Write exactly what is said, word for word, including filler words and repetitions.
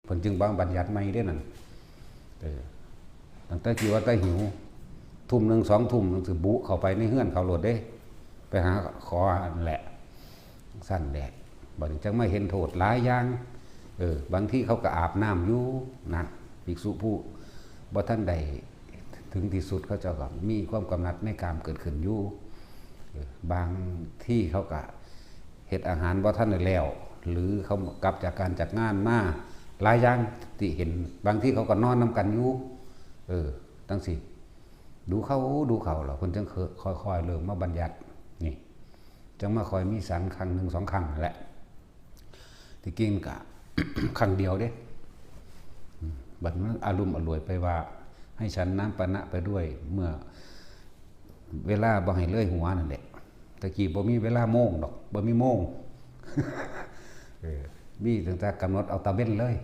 พิ่นจึงบ่บัญญัติใหม่เด้นั่น เออ ตั้งแต่กี่ว่าแต่หิว ทุ่มหนึ่งสองทุ่มหนังสือบุเข้าไปในเฮือนเขาโลดเด้ ไปหาขออันแหละ สั้นแหละ บัดนี้จังมาเห็นโทษหลายอย่าง เออ บางทีเขาก็อาบน้ำอยู่นะ ภิกษุผู้บ่ทันได้ถึงที่สุด เขาเจ้าก็มีความกำหนัดในกามเกิดขึ้นอยู่ เออ บางที่เขาก็เฮ็ดอาหารบ่ทันได้แล้ว หรือเขากลับจากการจากงานมา หลายอย่างที่เห็น บางที่เขาก็นอนนำกันอยู่ เออ จังซี้ ดูเขา ดูเขา แล้วเพิ่นจังค่อยๆเริ่มมาบัญญัติ นี่ จังมาค่อยมีสันครั้งหนึ่งสองครั้งนั่นแหละ ที่จริงก็ ครั้งเดียวเด้ อืม บัดมันอารมณ์อร่วยไปว่า ให้ฉันน้ำปานะไปด้วย เมื่อ เวลาบ่ให้เลยหัวนั่นแหละ ตะกี้บ่มีเวลาโมงดอก บ่มีโมง เออ มีตั้งแต่กำหนดเอาตาเว้นเลย